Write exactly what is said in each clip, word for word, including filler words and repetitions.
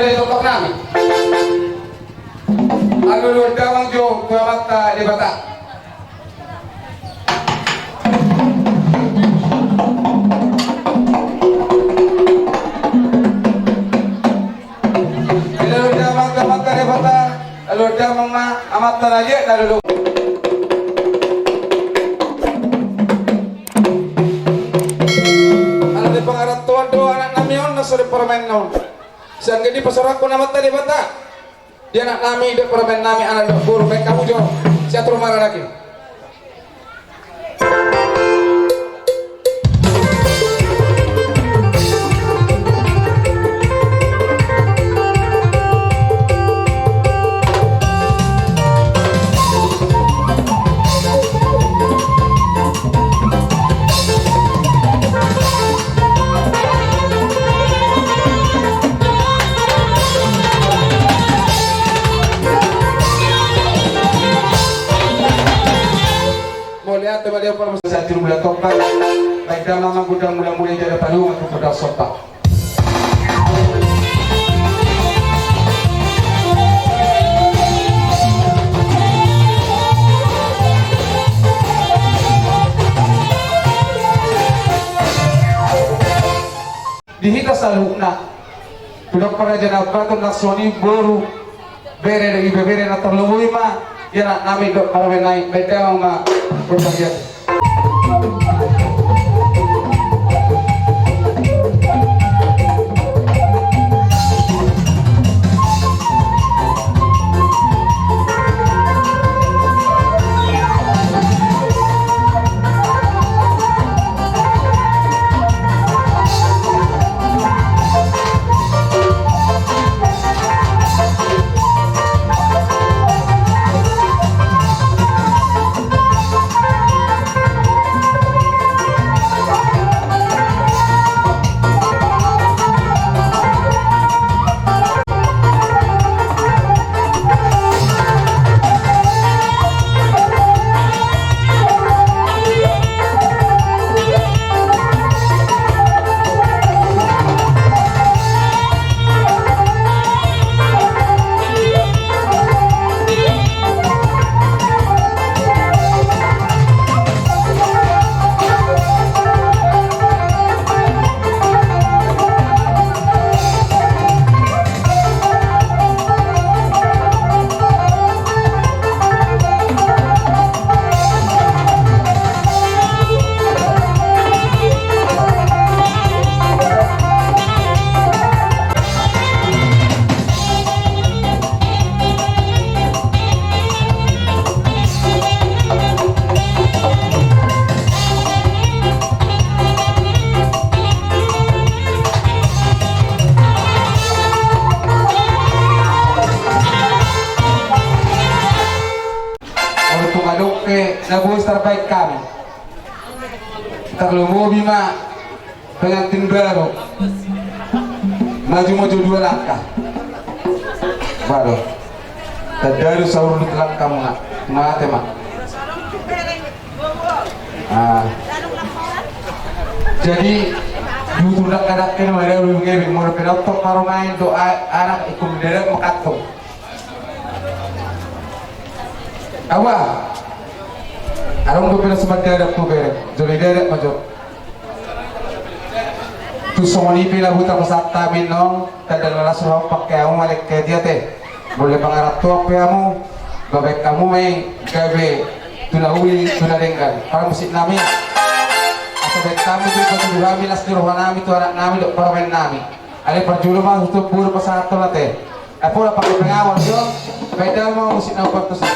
Jadi doktor nami. Alualuhon damang jo tu Amanta Debata. Alualuhon damang tu Amanta Debata, alualuhon damang ma amanta na liat na lolo. Ala di pangarantoan do anak nami on na so di parumaen on. Sian jadi pasaorhon Amanta Debata. Di anak nami, di parumaen nami, anak dohot boru, baen hamu jo. Sian tu rumah rakyat. Mauliate ma di ho parmusik. Satu bulan topal. Baik damang ma gudang mula-mula jadi palu aku pedang sopak. Di hita saluhutna. Tudok parajana baton na soni boru. Bere do iba bere na tarlumobi ma. Ia anak nami dohot parumaen nami baen damang ma. Berbahagia. Olo, tung adong pe na boi tarbaen hami. Tarlumobi ma pengantin baru. Maju-maju dua langkah. Baru. Tanda do saur dua langkah muna. Mate ma. Ah. Jadi, dutur dakdanak ke na madaru ngebeng, molo pe na tong parumaen dohot anak, ingkon mendadak ma kantong. Awa. Adong dope na so mendadak tu bere. Jolo mendadak ma jo. Tu songon i pe na huta pasahat hami nong, tanda na las roha pangke hamu malengke dia te. Molo pangarantoan pe hamu, baen hamu ma i gabe tu na uli tu na denggan. Parmusik nami. Asa baen hamu tu patudu hami las ni roha nami tu anak nami dohot parumaen nami. Alai parjolo ma huta boru pasahathon ate. Ai pola pake pengawal jo. Baen damang ma musik na upartus i.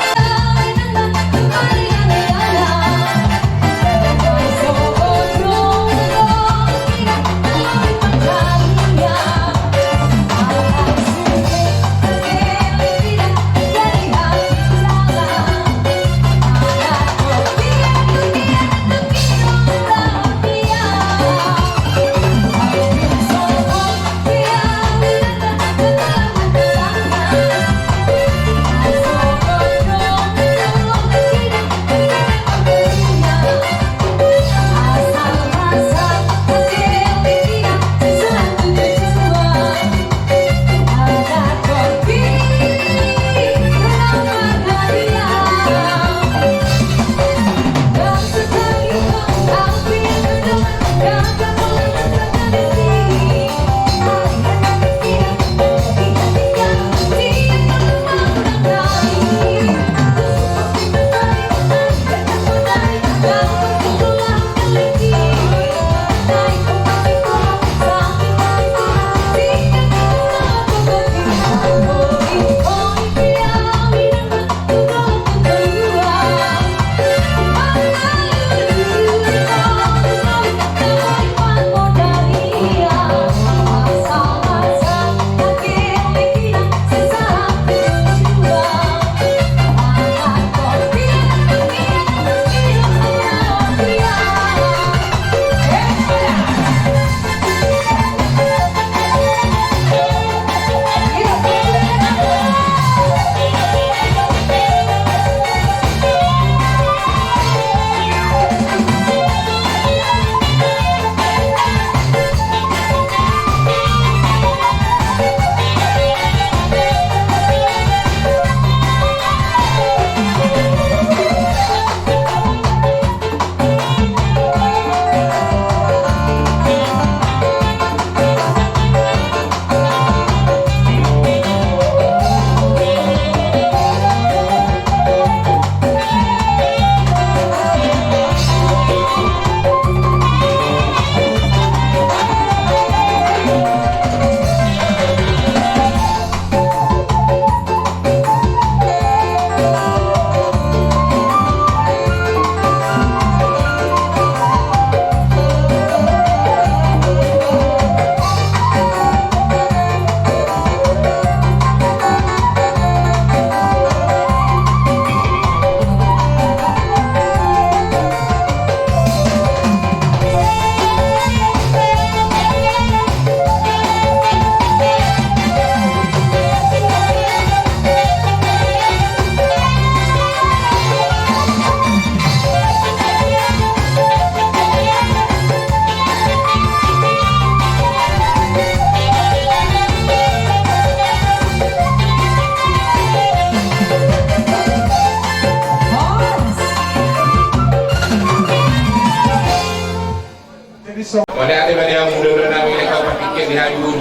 Mauliate ma di hamu, mudah-mudahan nami lengkap partingkian di hami guru.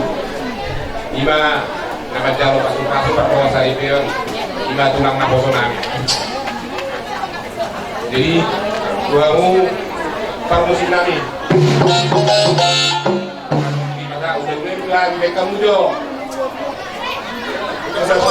Ima na manjalo pasu-pasu parkuasa i pe on, ima tulang naposo nami. Jadi tu hamu parmusik nami. Ima sa udah-udah juga di bengkamu jo. Terus apa?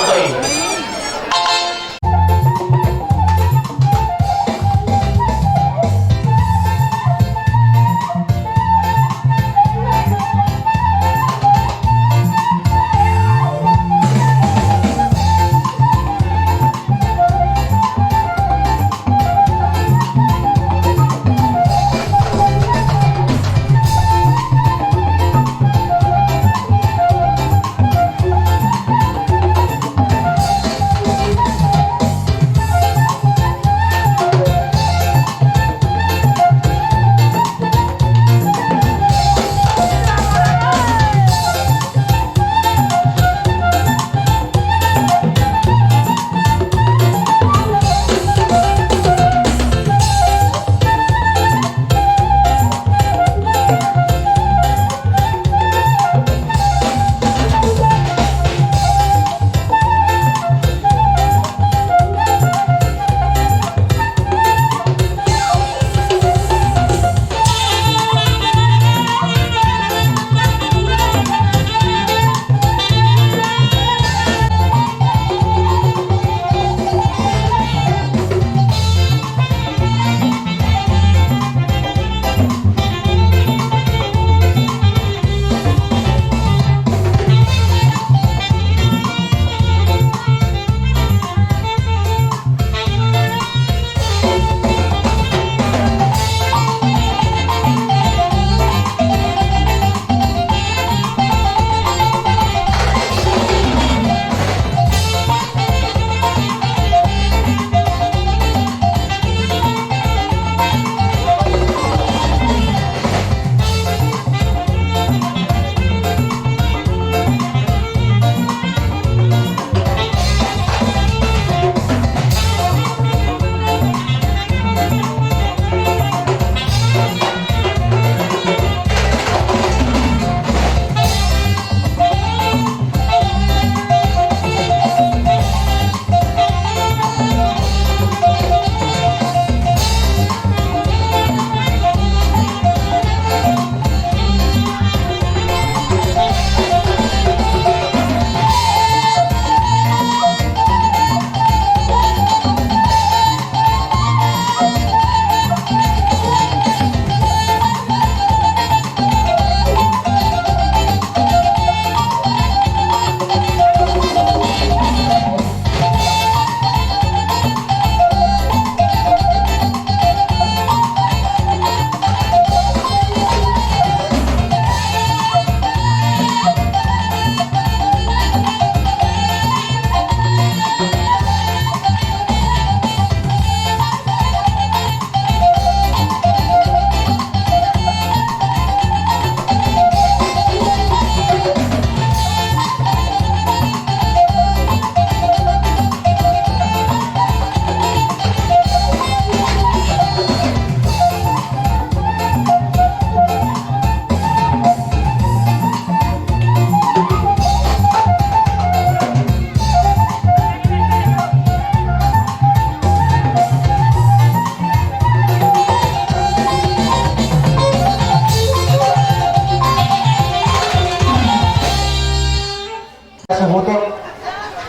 Suhuton,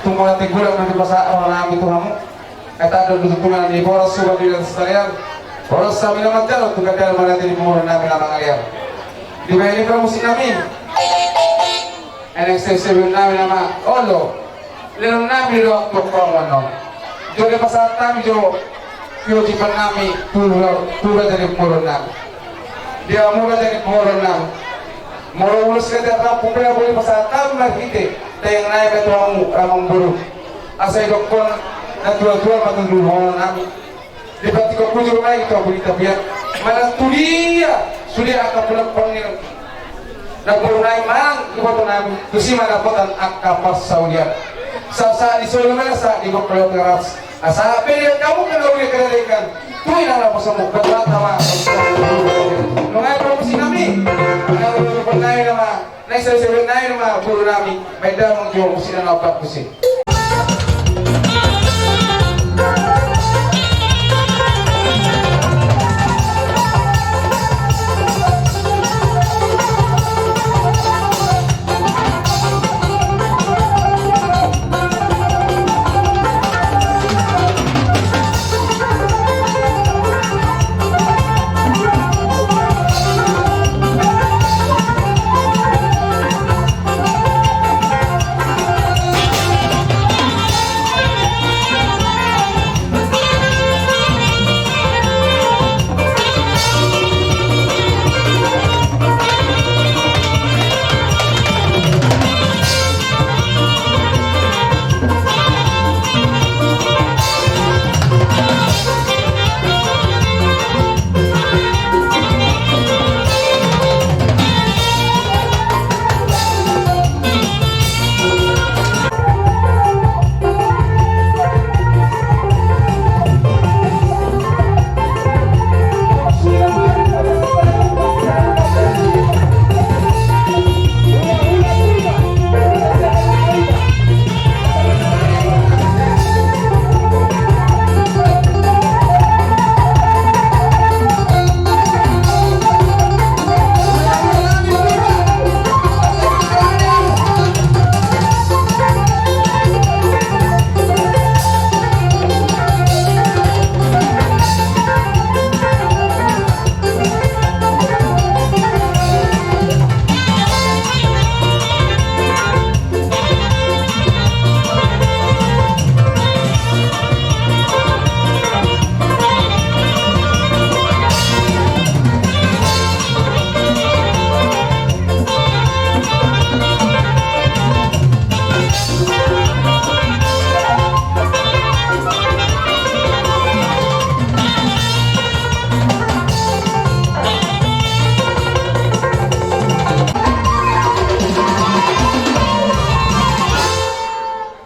tung mauliate godang do dipasahat roha nami tu hamu. Eta do tuntunan ni boras suba di atas tarian. Boras hami na manjalo tu gandal mauliate di boru nami na mangalean. Dibahen i parmusik nami. Enek sesebut nami nama olo. Lenon nami do tu komono. Jolo pasahat nami jo. Tio tipan nami tu, tu raja ni boru nami. Dia molo raja ni boru nami. Molo ulos kata rapu pena boleh pasahat nami marhite. Tayang nai kata hamu ramang boru. Asa idokkon na tua-tua ma tu boru nami. Di panti ko kujur mai tu abu di tapian. Mana tu dia sudah angka pulang panggil. Na boru nai manang iboto nami tusi ma dapotan angka parsaulian. Sasaat ni solu mana saat ni bokol teras. Asa beda kamu kena udah kena dekan. Tui nang lapo semuk bermata ma. Nungai promosi nami. Sebenarnya mah boru nami, main damang jo musik na opat musik.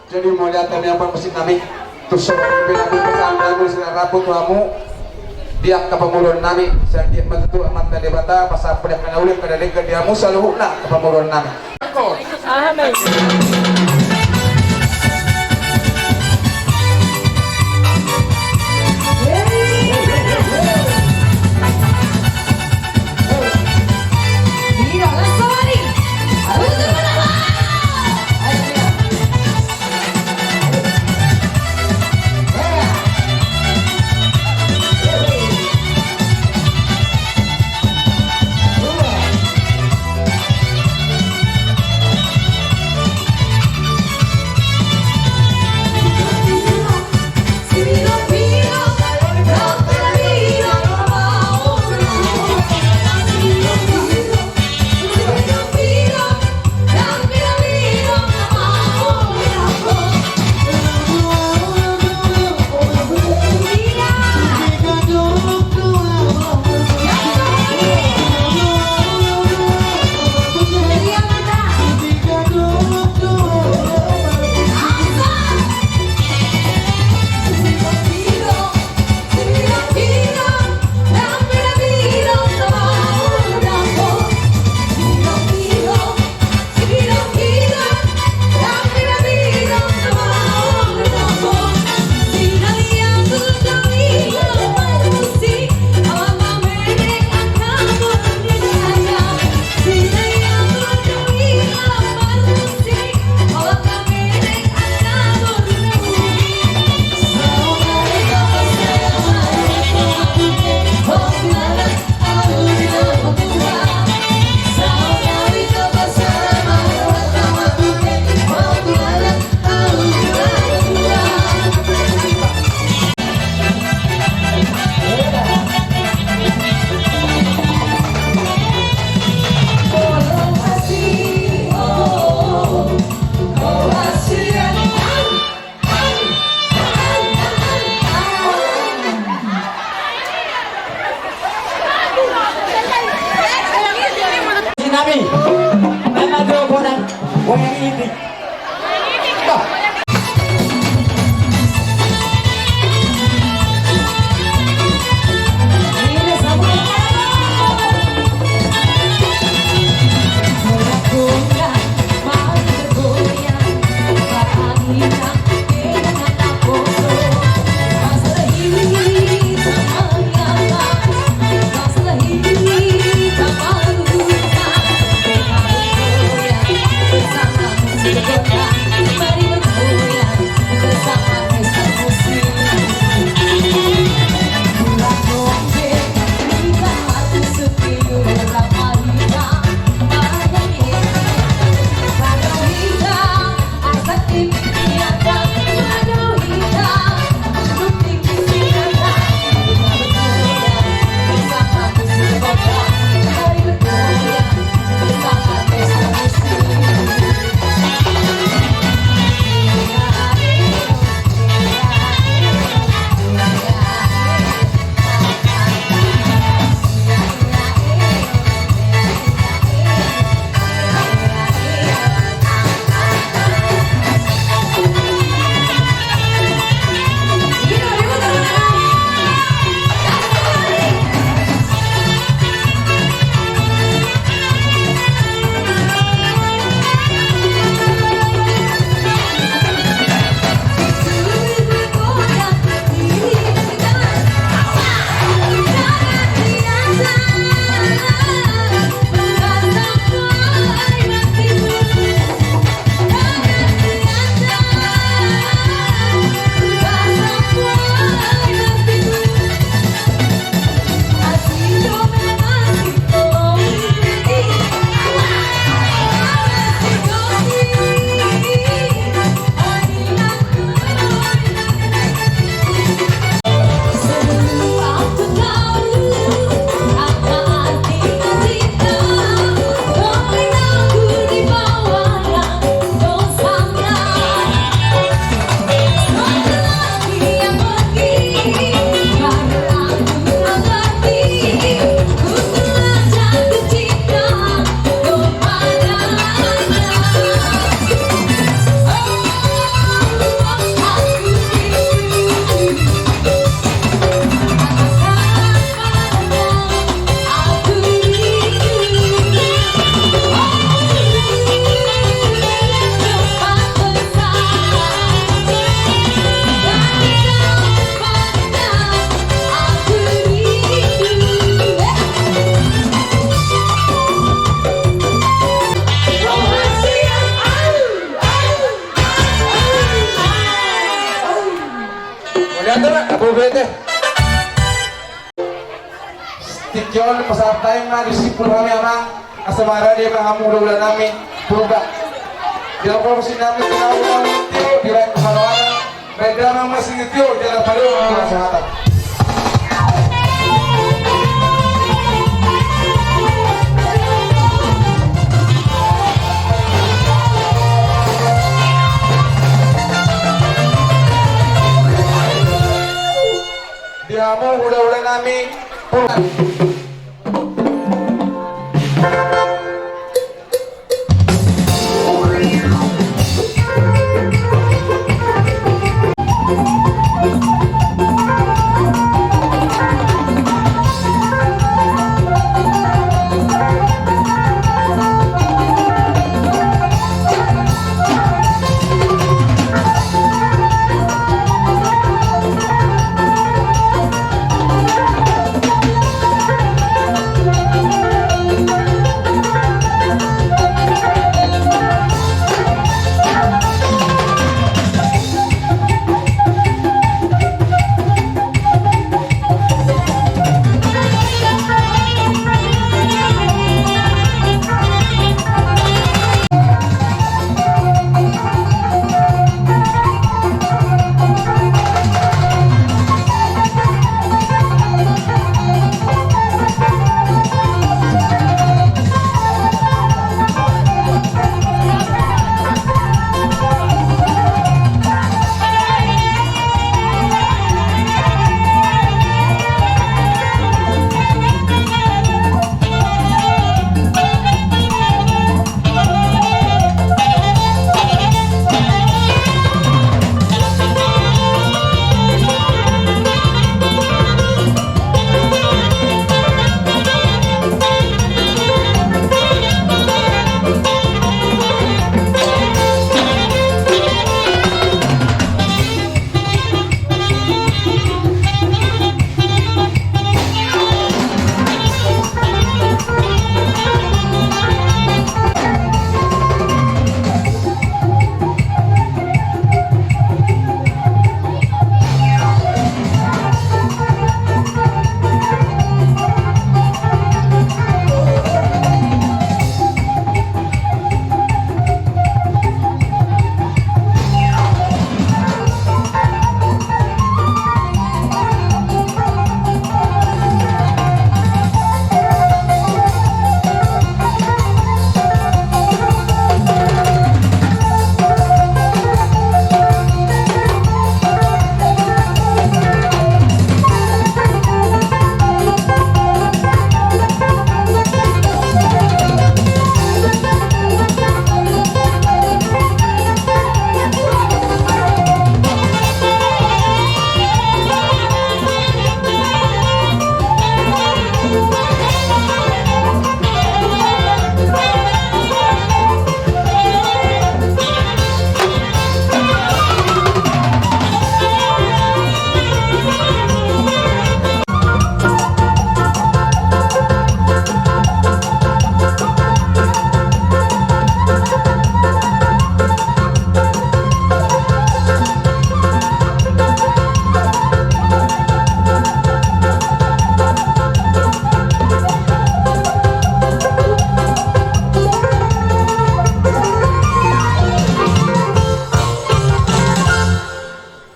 Jadi mauliate ma di hamu parmusik nami. Tung songon i pe nami pesan nami sian rapu tu hamu di angka pamoruon nami, sai anggiat ma tutu Amanta Debata pasahat angka na uli angka na denggan di hamu saluhutna angka pamoruon nami. Amen. Pasahat hami ma di simpul hami, Amang, asa marade ma hamu hulahula nami Purba. Di atas porsi nami, di baen tu hanoana. Baen damang ma sitio, jala paluhon ma sahata. Di hamu hulahula nami Purba.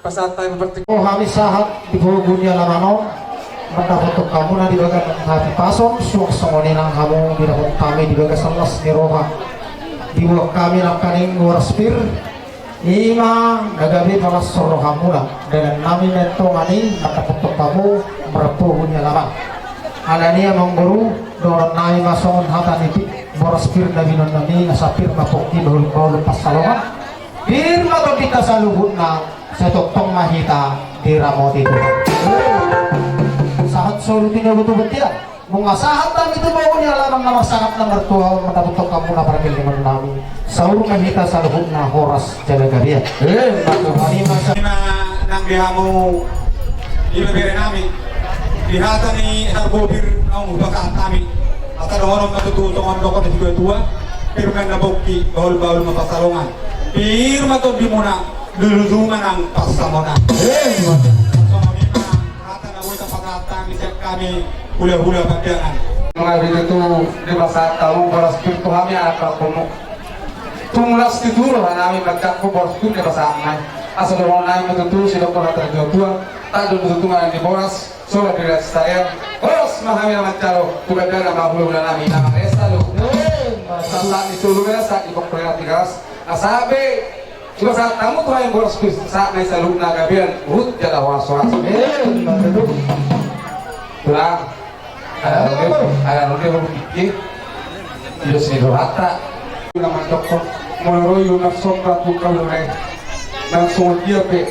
Pasahat hami ma partingkian. O, hami sahat di pogu ni alaman on, mandapothon hamuna di bagasan hahipason, suang songon i nang hamu didapot hami di bagasan las ni roha. Diboan hami nangkaning horas pir, i ma na gabe palashon rohamuna. Dalan nami ma antong i mandapothon hamu marpogu ni alaman. Alani i, amang boru, dohonon nami ma songon hata ni boras pir na binoan nami, asa pir ma pongki, bahul-bahul pansalongan. Pir ma tondinta saluhutna, sai tongtong ma hita diramoti Tuhan. Sahat solu tinogu tu bontean. Nunga sahat hami tu pogu ni alaman na marsangap na martua on, mandapothon hamuna pargellengon nami. Saur ma hita saluhutna horas jala gabe. Eh, ma Tuhan i ma sa- Ima nang di hamu, ima bere nami. Di hata ni harbopir naung hupasahat hami, asa dohonon ma tutu songon dohot ni situa-tua: Pir ma inna pongki, bahul-bahul ma pansalongan. Pir ma tondimuna, lulusuma nang pansamotan. Songon i ma hata na boi tapasahat hami sian hami Hula-hula Pandiangan. Mangabili tu di masa tamu boras pir tu hami anak kampungmu. Tung las di turu hanami bagianku boras pir di masa amai. Asa dohonon nami ma tutu sidok hata ni tua-tua. Tadu tutu ngaran di boras. Soba di las saya. Boras ma hami na manjalo. Bukan dana ma hula-hula nami na desa lu. Sasaat ni solu ya saat di pokok tiga belas. Asabe. Iba sahat tamu tu hami boras pir, sahat nai saluhutna gabean, ruhut jala horas-horas. Eh, ima tutu. Tulang. Ala rode, ala rode baru pikir. Iyo sini rohata. Ina mandok ko, molo ro i na somba tu kaula. Nang songon dia pe,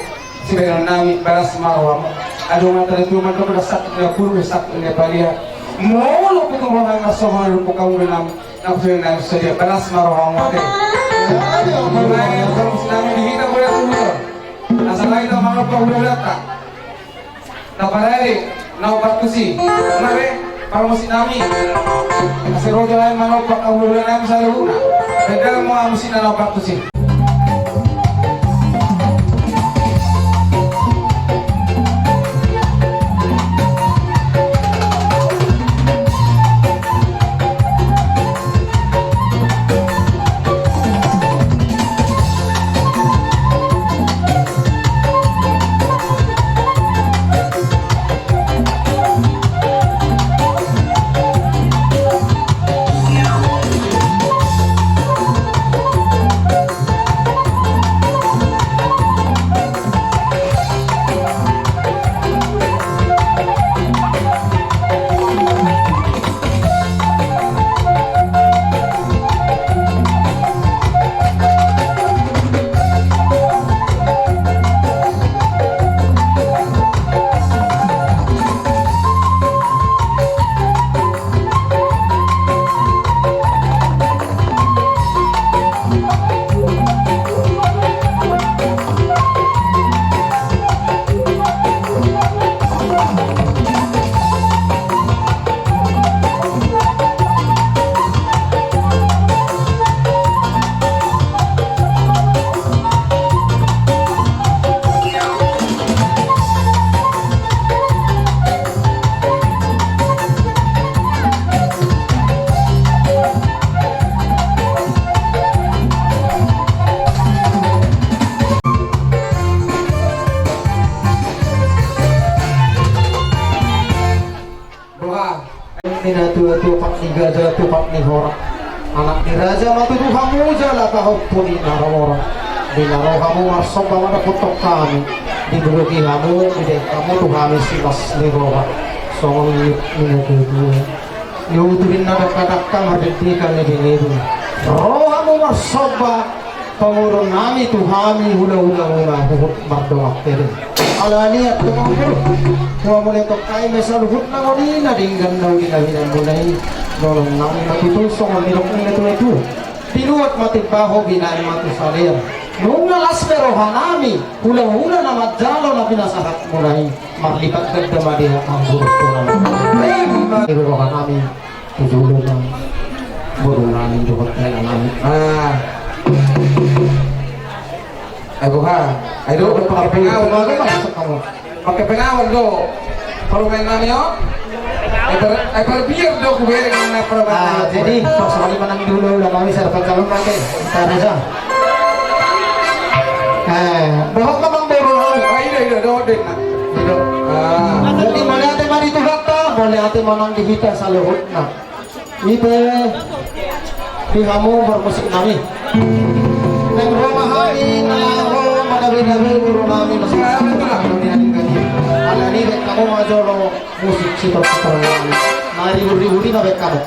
sibaenon nami balas ma rohamu. Adong hata ni tulang mandok, na sakit na pulu, na sakit na palia. Molo pe tu roha na songon rupa kaula nami. Nang pe nang sadia balas ma rohamu ate. Ayo, mulai nang pe sinami di hita mulai tu hita. Asa lain na mangalap hula-hulata. Na parade na opat tusi. Mulai parmusik nami. Asa roja lain mangalap hula-hula nami saluhutna. Beda mo musik na opat tusi. Boha. Ni na tua-tua pat ni gaja tu pat ni hora. Anak ni raja ma tutu hamu jala tahop pudi na rorora. Di na ro hamu marsomba ma dapothon hami. Di buluki hamu, di dengke hamu tu hami silas ni roha. Songon ni na tua-tua. Ni uturin na dakka-dakka mardikdikan ni binibin. Ro hamu marsomba. Pamoruon nami tu hami hula-hula muna huhut mardongan tede. Alani i antong amangboru, huamone tongkai ma i saluhutna ngoni na denggan na uli na binahen muna i. Dohonon nami ma tutu songon nidok ni na tua-tua. Pinuat ma timbaho binahen ma tu salean. Nunga las pe roha nami hula-hula na manjalo na pinasahat muna i. Marlipat ganda ma di amangboru tu na. Ima di roha nami. Tujuh lima. Boru nami dohot hela nami. Ah. Ago ha. Ayo do pakai pengawal do. Parumaen nami o. Ai par, ai par biar do ku bere na parumaen. Ah, jadi pas wali manang dulu lah nami serta calon pakai. Kita raja. Eh, dohot ma amangboru nami. Ah, ida, ida, dohot den na. Ida. Ah. Jadi mauliate ma di Tuhanta, mauliate ma nang di hita saluhutna. Ite di hamu parmusik nami. Naeng ro ma hami na laho mangabei-ngabei boru nami na sisap. Alani i baen hamu ma jolo musik sitor-sitor nami. Na ribur-ribur i ma baen hamu.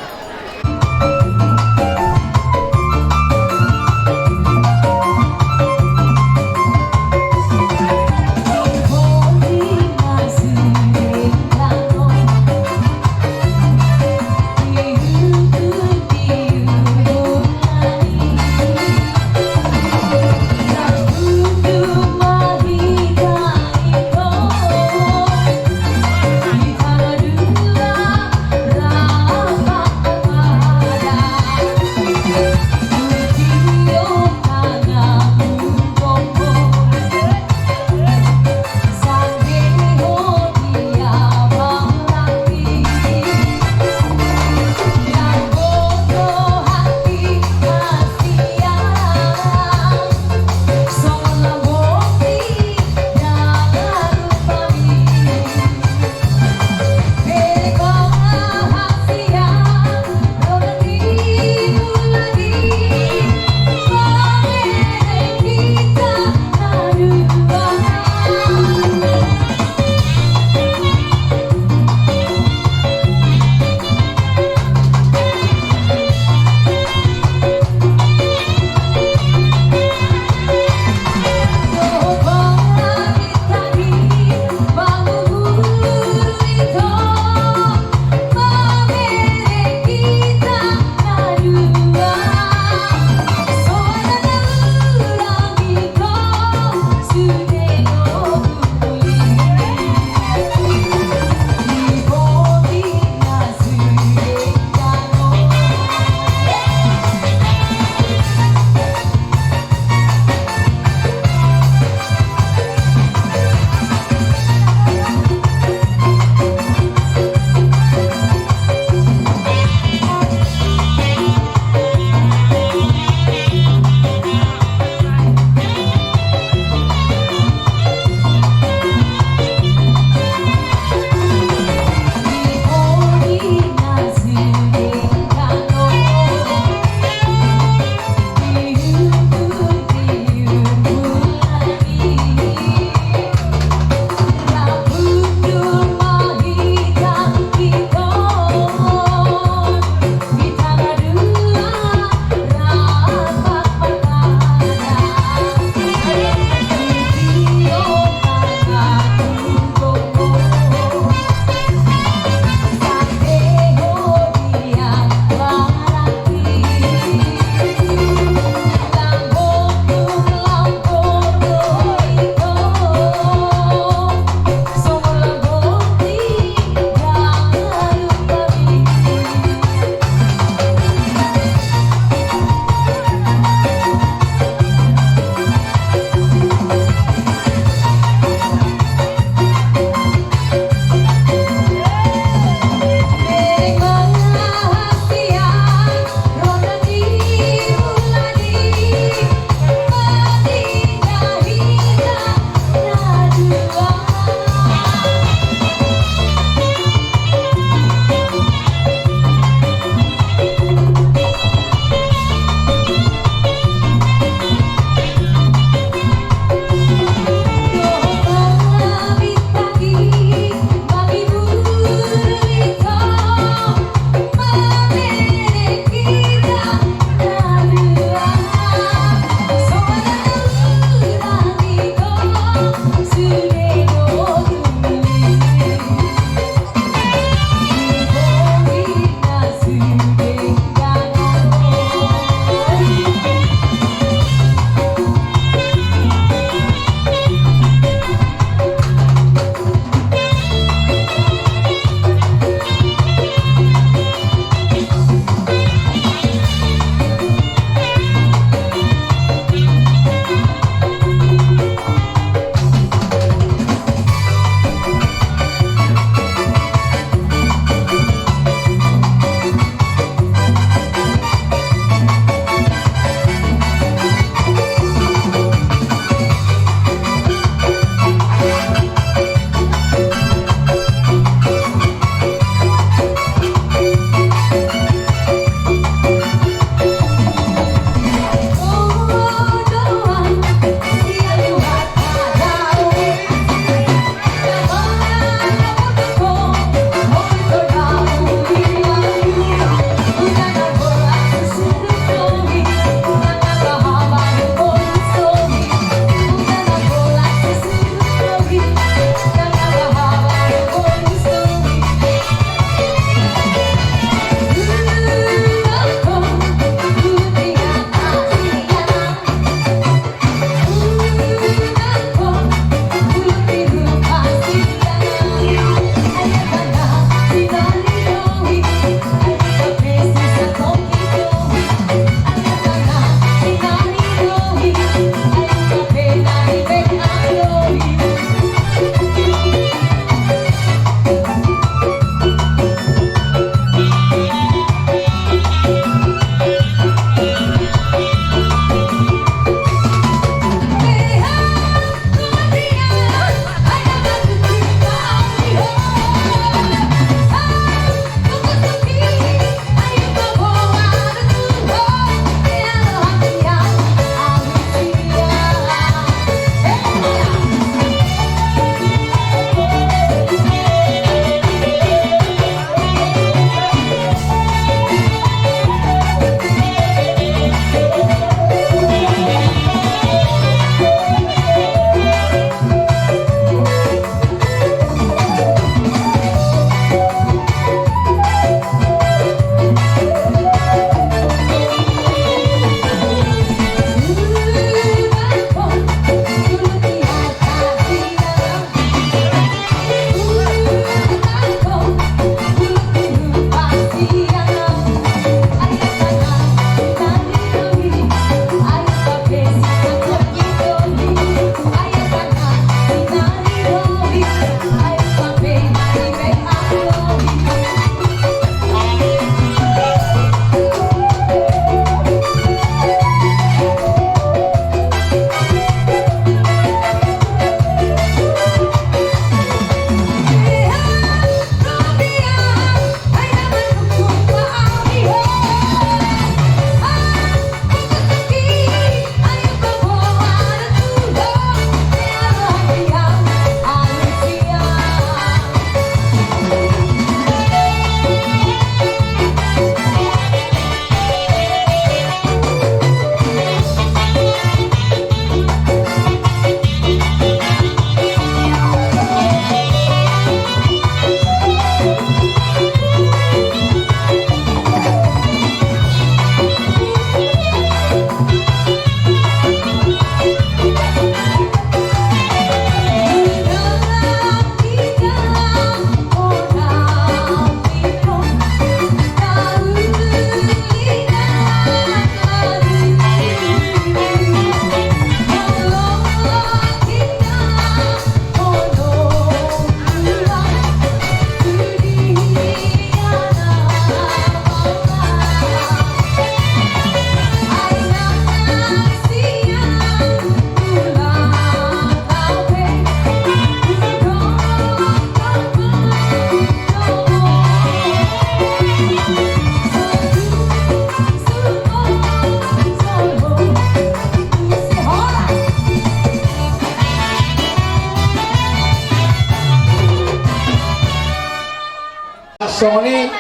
Songon i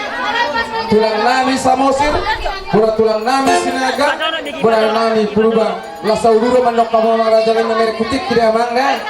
tulang nami Samosir, bona tulang nami Sinaga, bona nami Purba. Las sauduru mandok hamu amang raja nami, mamereng hutingki da amang da.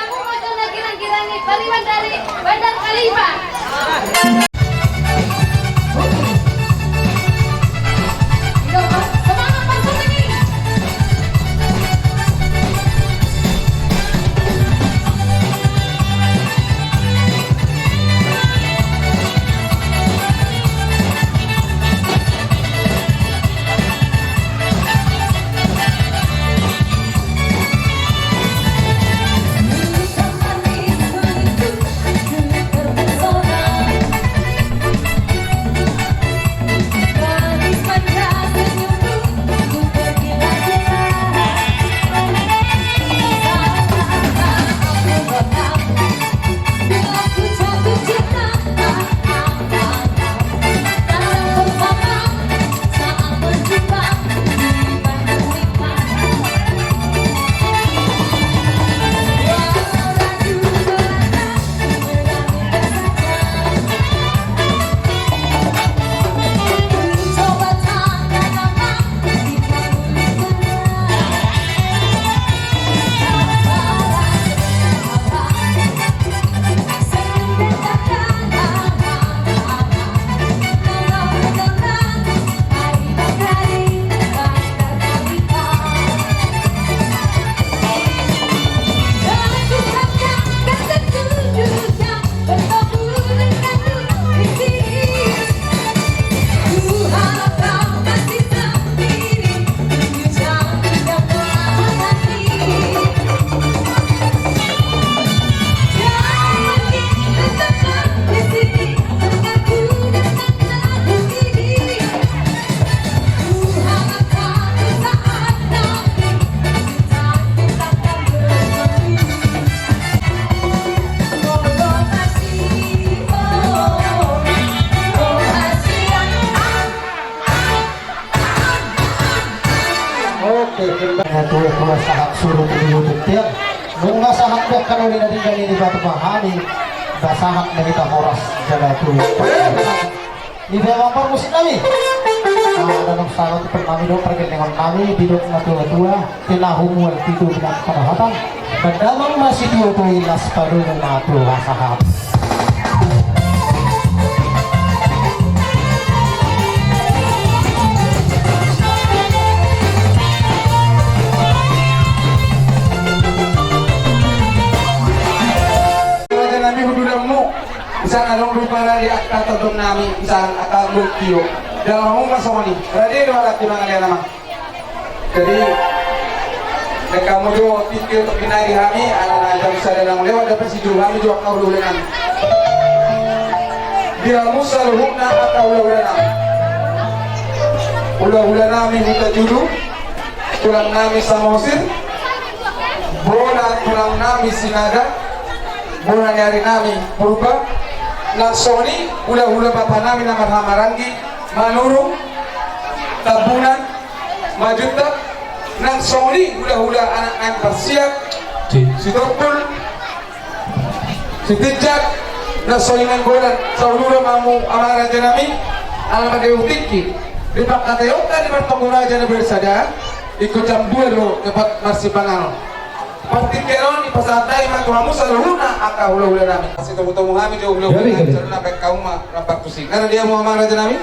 Oke, kembali tu, tu sahat suruh di YouTube ya. Nunga sahat be kalau di, di, di batu bahani. Ba sahat dari kita horas jaga tu. Di dalam parmusik nami. Nah, dalam salah tu nami do, pergelengan nami, didok na tua-tua, tinahu mual pitu binang panahatan. Damang masituatui, las padomu ma tu hasahap. Raja nami, hududanmu. Misalna adong rupa di angka tondong nami, misalna angka bukio. Dalam umum masoni. Rade do alat di mangalian nama. Jadi, dengkamu jo tingki untuk binari hami, anak-anak jam sada nang lewat, dapat si juru hami jo angka hula-hula nami. Di hamu saluhutna angka hula-hula nami. Hula-hula nami Huta Judu, tulang nami Samosir, bona tulang nami Sinaga, bona ni ari nami Purba, nang songon i hula-hula bapa nami na marhaha maranggi, Manurung, Tambunan, Majuntak, nang songon i hula-hula anak nami Parsiap, Sitompul, Sitinjak, nang songon i Nainggolan, sauduru ma hamu amang raja nami, ala mangihut tingki, di pangkataion nami martonggo raja na bersada, ingkon jam dua do dapat marsipanganon. Partingkian on dipasahat hami ma tu hamu saluhutna angka hula-hula nami. Sitomu-tomu hami jo hula-hula nami, saluhutna baen hamu ma rampak tusi. Ngana dia hamu amang raja nami.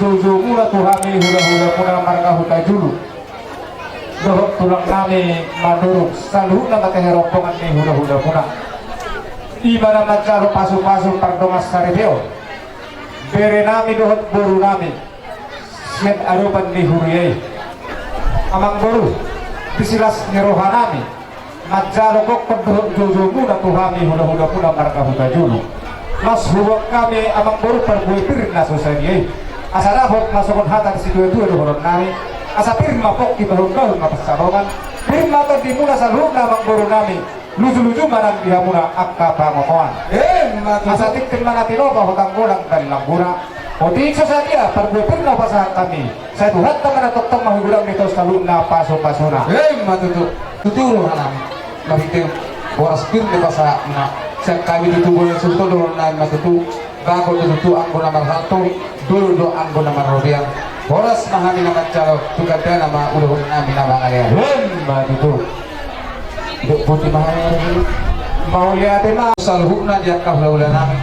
Joujou muna tu hami hula-hula muna marga Hutajulu dohot tulang nami Mandurung, saluhutna ma tu rombongan ni hula-hula muna. Ima na manjalo pasu-pasu pardongansaripeon bere nami dohot boru nami sian adopan ni huria i. Amangboru, di las ni roha nami manjalo gokhon dohot joujou muna tu hami hula-hula muna marga Hutajulu. Las huboan hami amangboru parbue pir na so sadia i. Asa dapot ma songon hata ni situa-tua dohonon nami: Asa pir ma pongki, bahul-bahul ma pansalongan. Pir ma tondi muna saluhutna amangboru nami. Luju-luju ma nang di hamuna angka pangomoan. Emma tutu. Asa tingting ma na tinopa hotang godang bani langguna. Otik so sadia parbue pir na hupasahat hami. Sai Tuhanta ma na tongtong manghugurang di tonga saluhutna pasu-pasuna. Emma tutu. Tutu rohanami. Marhite boras pir na hupasahat muna. Sian hami tutu boras suhut dohonon nami ma tutu. Bagot do tutu anggo na marhalto, dolo do anggo na marrobean. Horas ma hami na manjalo, tu gandana ma ulaon nami na mangalean. Emma tutu. Dok poti ma hami. Mauliate ma. Saluhutna di angka hula-hula nami.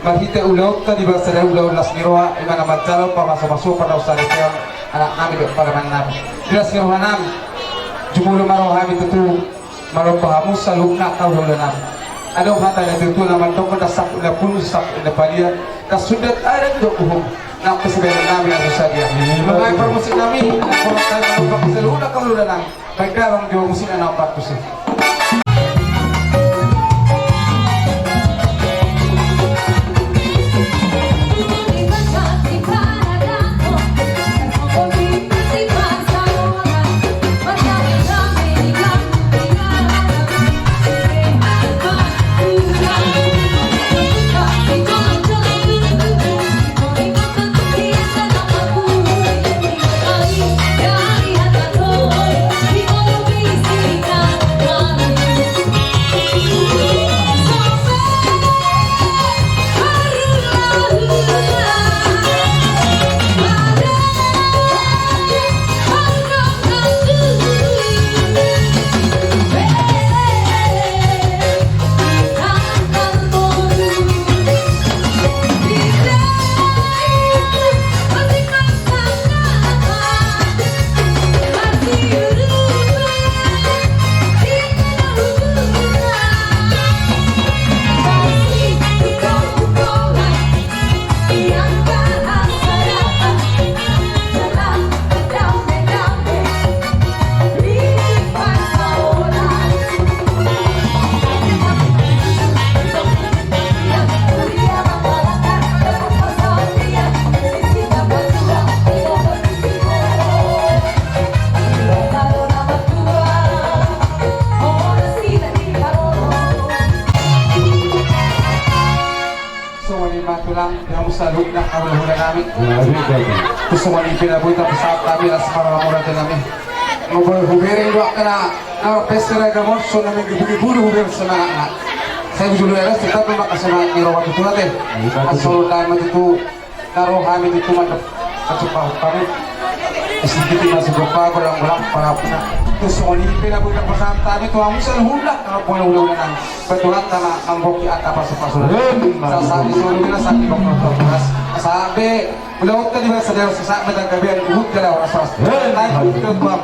Marhite ulaonta di bagasan ulaon las ni roha, ima na manjalo pamasu-masu pardongansaripeon anak nami dohot parumaen nami. Di las ni roha nami. Jumolo ma roha nami tutu. Maromba hamu saluhutna angka hula-hula nami. Adong hata ni natuatua na mandok: Ndang samput na pungu, samput na palia. Ndang sundat adat dohot uhum. Nang pe sibahenon nami na so sadia. Ima parmusik nami, na porong nami maromba saluhutna angka hula-hula nami. Baen damang jo musikna na opat tusi. Songon i ma tulang, di hamu saluhutna angka hula-hula nami. Songon i pe na boi tapasahat hami las ni roha muna tulang nami. Molo hubereng do angka na, na pesta raja mor, songon na minggu-minggu hubereng semangatna. Sai bujur leres tetap memakai semangat ni roha tutu ate. Asal udah maju tu. Na ro hami tutu mandok, pacupa hami. Sedikit masuk gopa golang-golang parapuna. Tu songon i pe na boi pasahat hami tu hamu saluhutna, na pola ula-ula nang. Betulan tama manggoki angka pasu-pasu. Sasaat ni solu na sakit bang nonton keras. Saat be ulaonta di bagasan sadar sasaat na gabean uhut jala horas-horas. Naik ke tuang.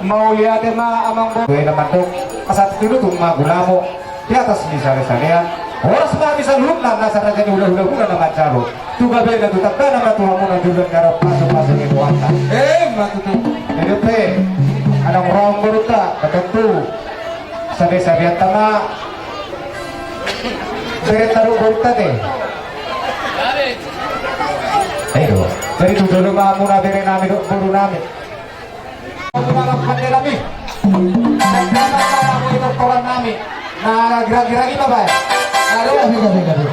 Mauliate ma amang bo. Gue na mandok. Asa tutu tu ma gulamo. Di atas ni sale-salean, horas ma hami saluhutna, na saraja ni hula-hula muna na manjalo. Tu gabena tu tanggana ma tu hamuna joloan ni ari on pasu-pasu ni Tuhanta. Emma tutu. Jadi pe, adong roham borunta, na tontu. Sabe-sabeanta ma. Bere taruh borunta te. Ayo, jadi tu jolo ma hamuna bere nami dohot boru nami. Manang pande nami. Manang pande nami. Na gira-gira i ma baen. Aduh. Gira-gira i.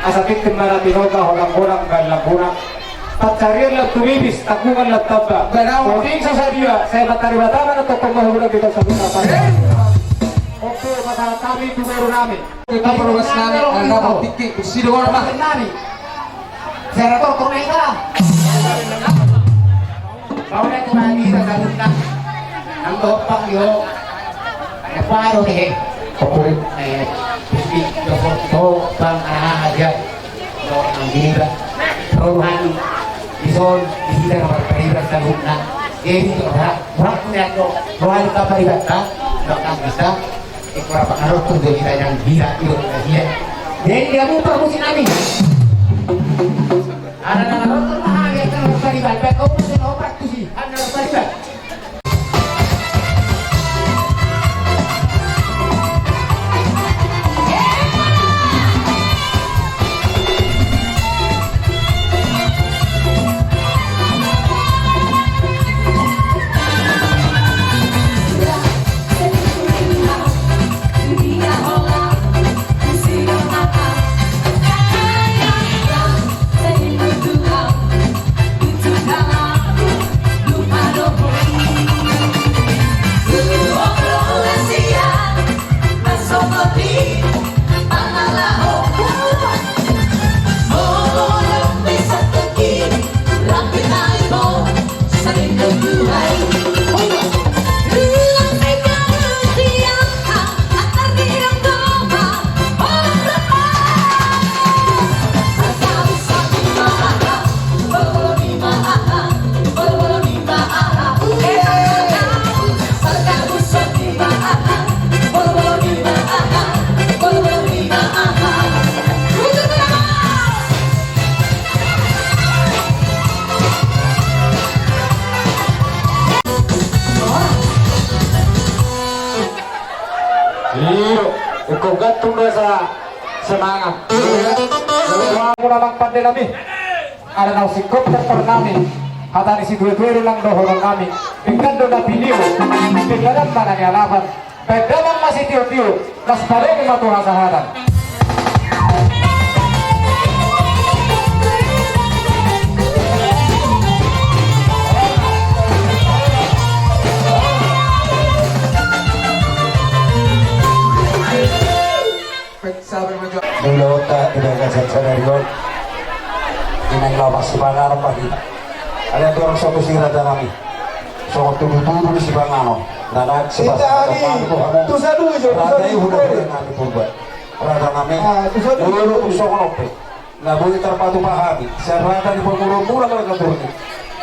Asa tintin ma na tinopa, holang-holang ma lambungna. Pansarian lam tu bibis, tanggungan lam tamba. Otik so sadia, sai Amanta Debata ma na tongtong manggohi hita saluhutna. Oke, pasahat hami tu boru nami. Hita parubas nami, anda mau tiki, sido warna. Nami. Sera tortor na hita. Paula tu nami, hita saluhutna. Nang topang yo. Apa do he? Apa do? Eh, bisi dohot topang aja. Topang gila. Rohani. Dison, di hita na parpariban saluhutna. Jadi, roha-, rohani na do. Rohani parpariban ta. Rohani bisa. Ikora pangaruh tu jadi tajang gila, ikora gila. Jadi dia mutar musim nami. Ada nama dokter mahal, dia kan harus tadi balik, kau masih obat tu sih, ada harus tadi balik. Iyo, ingkon gantung do asa semangat. Muna amang pande nami. Ala naung singkop tortor nami, hata ni situa-tua do nang dohonon nami. Pinggan do na pinio, pingganan ma na nialapan. Baen damang ma sitio-tio, las padomu ma tu hasahatan. Mauliate di bagasan sadari on. Inang laho masipanganon ma hita. Alai andorang so tusi raja nami. Songon tudu-tudu ni sipanganon. Nana sipanganon. Raja i huda-huda nami Purba. Raja nami. Molo tung songon on pe. Na boi tarpatupa hami, sian raja ni pangulon muna marga Turnip.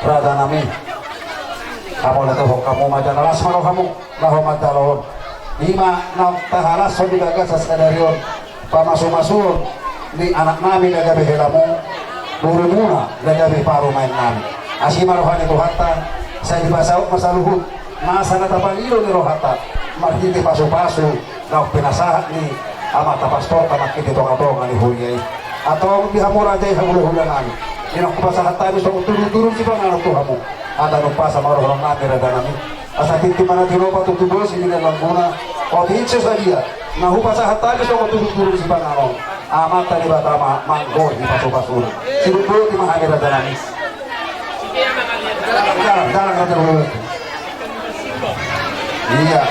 Raja nami. Hamu na topok hamu ma jala las ma rohamu, laho manjalo on. Ima na tahalashon di bagasan sadari on. Pamasu-masuon ni anak nami na gabe helamu, boru muna na gabe parumaen nami. Asi ma roha ni Tuhanta, sai dipasaut ma saluhut, nasa na tapangido ni rohanta, marhite pasu-pasu, naung pinasahat ni amanta pastorta marhite tonga-tonga ni huria i. Antong di hamu raja i hahula-hula nami. Inang hupasahat hami songon tudu-tudu sipanganon tu hamu. Asa umpasa ma roha nami raja nami. Asa tintin ma na tinopa tutu bosi di na lambungna. Otik so sadia. Na hupasahat hami songon tudu-tudu sipanganon. Amanta Debata ma manggohi pasu-pasuna. Sidung boti ma hami raja nami. Dalan, dalan, dalan, dalan. Iya.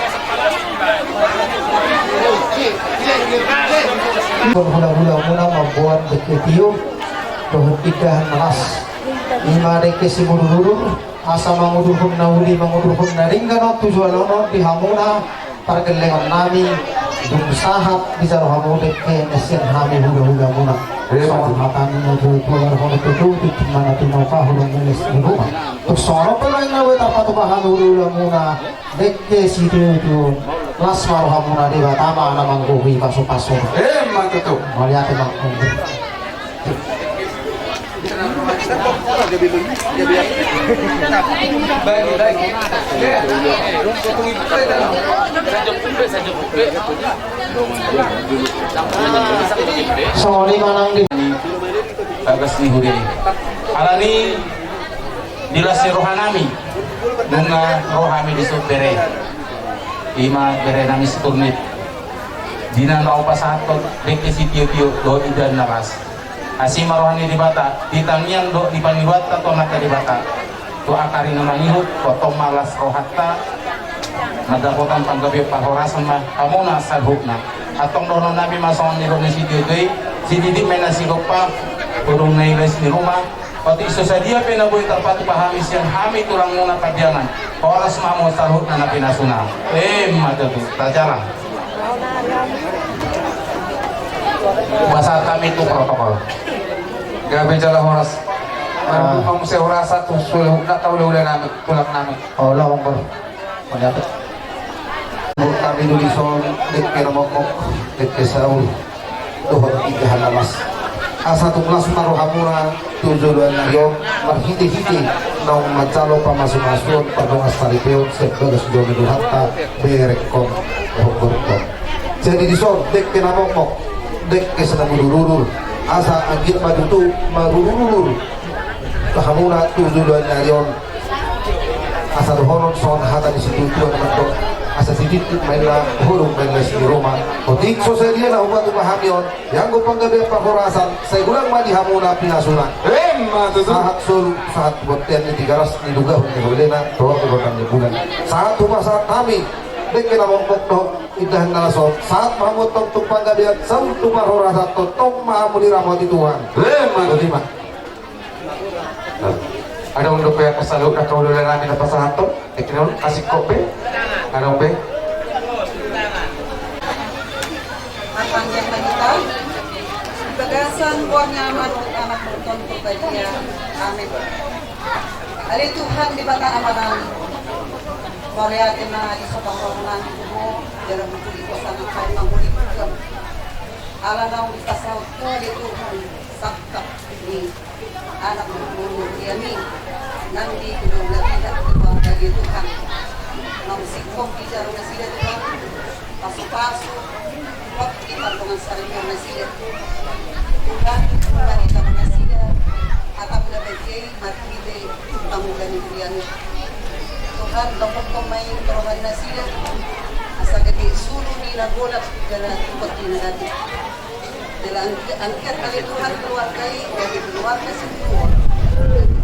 Hula-hula muna mamboan dengke tio dohot indahan na las. Ima dengke simudur-udur, asa mangudurhon na uli, mangudurhon na denggan on tu joloan on di hamuna. Pargellengon nami, dung sahat dijalo hamu dengke na sian hami hula-hula muna. Songon hata ni na tuatua, marhona tutu, tintin ma na tinopa, hula mules di ruma. Tung songon on pe ma inna boi tarpatupa hami hula-hula muna, dengke situtu, las ma rohamuna, Debata ma na manggohi pasu-pasu. Emma tutu. Mauliate ma. Songon i ma nang di bagas ni huria i. Alani di las ni roha nami, nunga ro hami dison bere. Ima bere nami si Turnip. Di na laho pasahathon dengke sitiotio dohot indahan na las. Asi ma roha ni Debata di tangiang dohot di pangidoanta tu Amanta Debata, tu angka ari na mangihut, tongtong ma las rohanta, mandapothon panggabean parhorasan ma hamuna saluhutna. Antong dohononnami ma songon nidok ni sitiotio i: Sititik ma inna sigompa, hurung na i les ni ruma. Otik so sadia pe na boi tarpatupa hami sian hami tulangmuna Pandiangan, horas ma hamu saluhutna na pinasuna. Emma tutu. Tajalang. Pasahat hami tu protokol. Gabe jala horas. Ah. Marhite muse horas tu saluhutna, tu hulahula nami, tulang nami. Olo, Ompung. Mauliate. Hami do dison dengke na mokmok, dengke saur dohot indahan na las. Asa tung las ma rohamuna tu joloan ni ari on, marhitehite naung manjalo pamasumasuon, pardongansaripeon sian bagas joro ni Tuhanta, berengkon dohot borungkon. Jadi dison dengke na mokmok, dengke na marururudur, asa anggiat ma tutu marururudur rohamuna tu joloan ni ari on. Asa dohonon songon hata ni situatua na mandok: Asa sititik ma inna, hurung ma inna les ni ruma. Otik so sadia na hupatupa hami on, ianggo panggabean parhorasan, sai godang ma di hamu na pinasuna. Emma tutu. Sahat solu, sahat tu bontean ni Tigaras, di Lugahon ni Holena, dohot tu Gondang ni Bulan. Sahat hupasahat hami dengke na mokmok dohot indahan na las on. Sahat ma hamu antong tu panggabean, saur tu parhorasan, tongtong ma hamu diramoti Tuhan. Emma tutu. Adong dope angka saluhutna, angka hulahula nami, na pasahathon? Eki non, asing kopi? Adong be? Martangiang ma hita. Di bagasan goar ni Ama dohot Anak dohot Tondi Porbadia. Amen. Ale Tuhan Debata Amanami, mauliate ma di so pasahathon nami tu Ho, jala bujur i Ho sangat mangolihon hami. Ala naung dipasaut Ho ale Tuhan, sangkap ni anak ni huria i, nang di hula-hula nami, keluarga i Tuhan. Naung singkop di joro nasida Tuhan, pasu-pasu, hot di pardongansaripeon nasida. Tuhan, marhite nasida, atap na badia i, marhite pangula ni huria i. Tuhan, lopothon ma i tu roha ni nasida, asa gabe suru ni na golap, jala tungkot ni na gabe. Jala anggi-, anggiat ale Tuhan keluarga i, gabe keluarga singkop.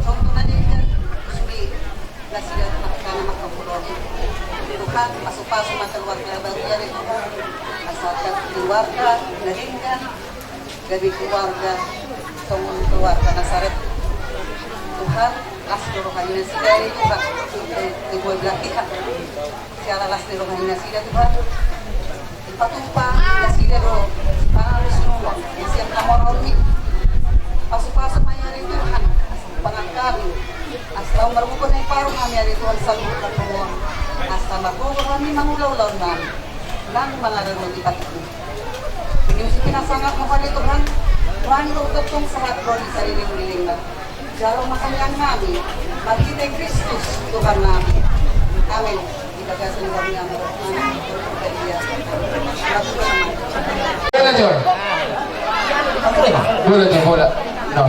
Contoh na denggan, sude nasida angka na mangkaholongi. Tuhan, pasu-pasu ma keluarga baru i ale Tuhan. Asa keluarga na denggan, gabe keluarga, songon keluarga Nasaret. Tuhan, las do roha ni nasida ale Tuhan. Eh, eh, buat belah pihak. Siala las ni roha ni nasida Tuhan. Dipatupa nasida do, pangalusi roha, sian hamoraon i. Pasu-pasu ma i ale Tuhan, asa pangangkat hami. Asa tahu marbuka na i paru hami ale Tuhan saluhut na pamoan. Asa margogo hami mangula ulaon nami. Nang mangadaroti patikmi. Ini musik na sangap ma ale Tuhan. Tuhan do tongtong sahat do di saleleng ni lelengna. Jalo ma tangiang nami, marhite Kristus Tuhan nami. Amen. Di bagasan goar ni Ama dohot Anak dohot Tondi Porbadia. Bola, Jon. Bola, Jon, bola. No.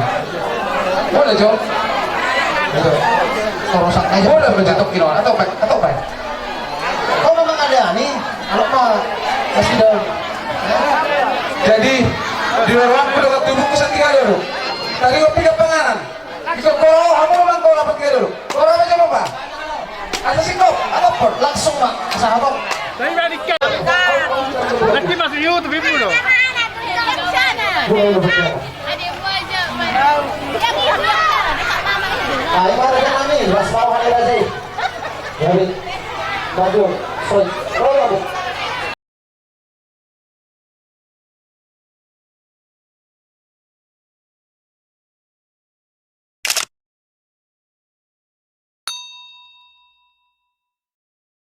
Bola, Jon. Bola, Jon. Bola, Jon. Atau baik, atau baik. Kau memang ada ni, kalau kau kasih daun. Jadi, di luar waktu dengan tubuhku sendiri ada, Bro. Tadi waktu dia penganan. Iko, kalau hamu memang kau dapat dia dulu. Kau dapat siapa, Pak? Ada singkong, ada pot, langsung, Pak. Sahabat. Tapi balikan. Nanti masuk YouTube dulu. Nah, ini ada kan nih, Mas Mau ada lagi. Jadi, maju, sorry.